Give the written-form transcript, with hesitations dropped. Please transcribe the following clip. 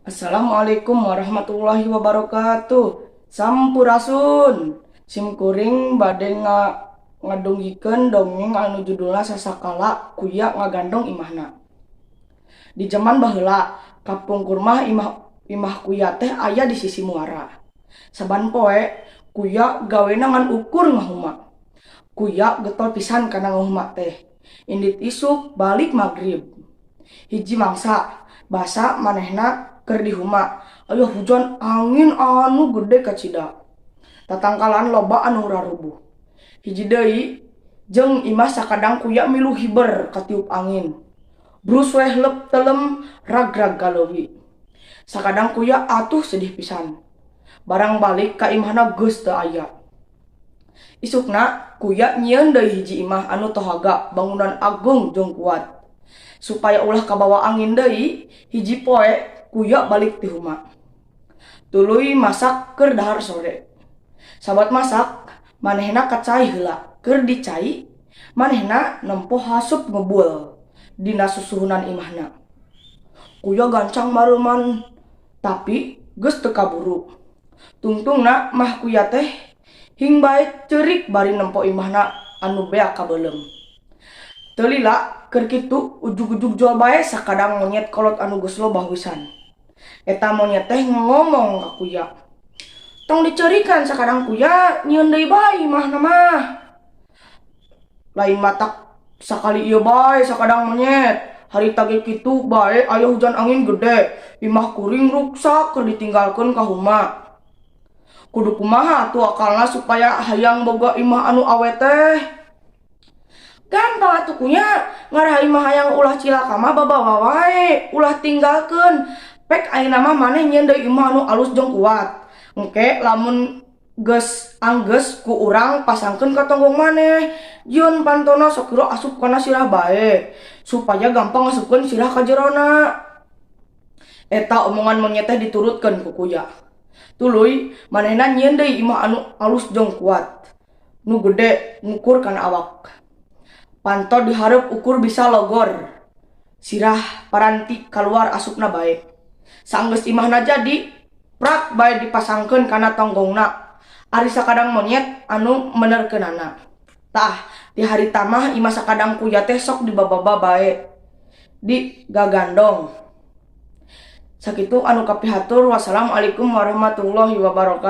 Assalamualaikum warahmatullahi wabarakatuh. Sampurasun. Sim kuring bade ngadugikeun dongeng anu judulna Sasakala Kuya Ngagandong Imahna. Di jaman baheula, kapungkur mah imah imah Kuya teh aya di sisi muara. Saban poe Kuya gawena ngan ukur ngahuma. Kuya getol pisan kana ngahuma teh. Indit isuk, balik magrib. Hiji mangsa, basa manehna keur di huma, aya hujan angin anu gede kacida. Tatangkalan loba anu rarubuh. Hiji deui, jeung imah sakadang Kuya milu hiber katiup angin. Brus weh lep telem ragrag ka leuwi. Sakadang Kuya atuh sedih pisan. Barang balik ka imahna geus teu aya. Isukna Kuya nyieun deui hiji imah anu tohaga, bangunan agung jeung kuat. Supaya ulah kabawa angin deui, hiji poe Kuya balik ti huma. Tuluy masak keur dahar sore. Sabat masak, manehna ka cai heula. Keur di cai, manehna nempo hasup ngebul dina susuhunan imahna. Kuya gancang mareuman, tapi geus teu kaburu. Tungtungna mah Kuya teh hing bae ceurik bari nempo imahna anu beak kabeuleum. Teu lila keur kitu, ujug-ujug jol bae sakadang monyet kolot anu geus lobah wisan. Eta monyet teh ngomong ka Kuya, "Tong diceurikan, sakadang Kuya, nyieun deui bae imahna mah." "Lain matak sakali ieu bae, sakadang monyet. Harita ge kitu bae, aya hujan angin gede. Imah kuring ruksak keur ditinggalkeun ka huma. Kudu kumaha atuh akalna supaya hayang boga imah anu awet teh?" "Gampang atuh, Kuya, ngarah imah hayang ulah cilaka mah babawa wae, ulah tinggalkeun. Pek ayeuna mah maneh nyieun deui imah anu alus jeung kuat. Engke lamun geus anggeus, ku urang pasangkeun ka tonggong maneh. Jieun pantona sakira asup kana sirah bae, supaya gampang ngasupkeun sirah ka jerona." Eta omongan monyet teh diturutkeun ku Kuya. Tuluy manehna nyieun deui imah anu alus jeung kuat. Nu gede ngukur kana awak. Panto di hareup ukur bisa logor. Sirah paranti kaluar asupna bae. Saenggeus imahna jadi, prak bae dipasangkeun kana tonggongna. Ari sakadang monyet anu menerkeunana. Tah, ti harita mah imah sakadang Kuya teh sok dibababa bae. Di gagandong. Sakitu anu kapihatur, wassalamualaikum warahmatullahi wabarakatuh.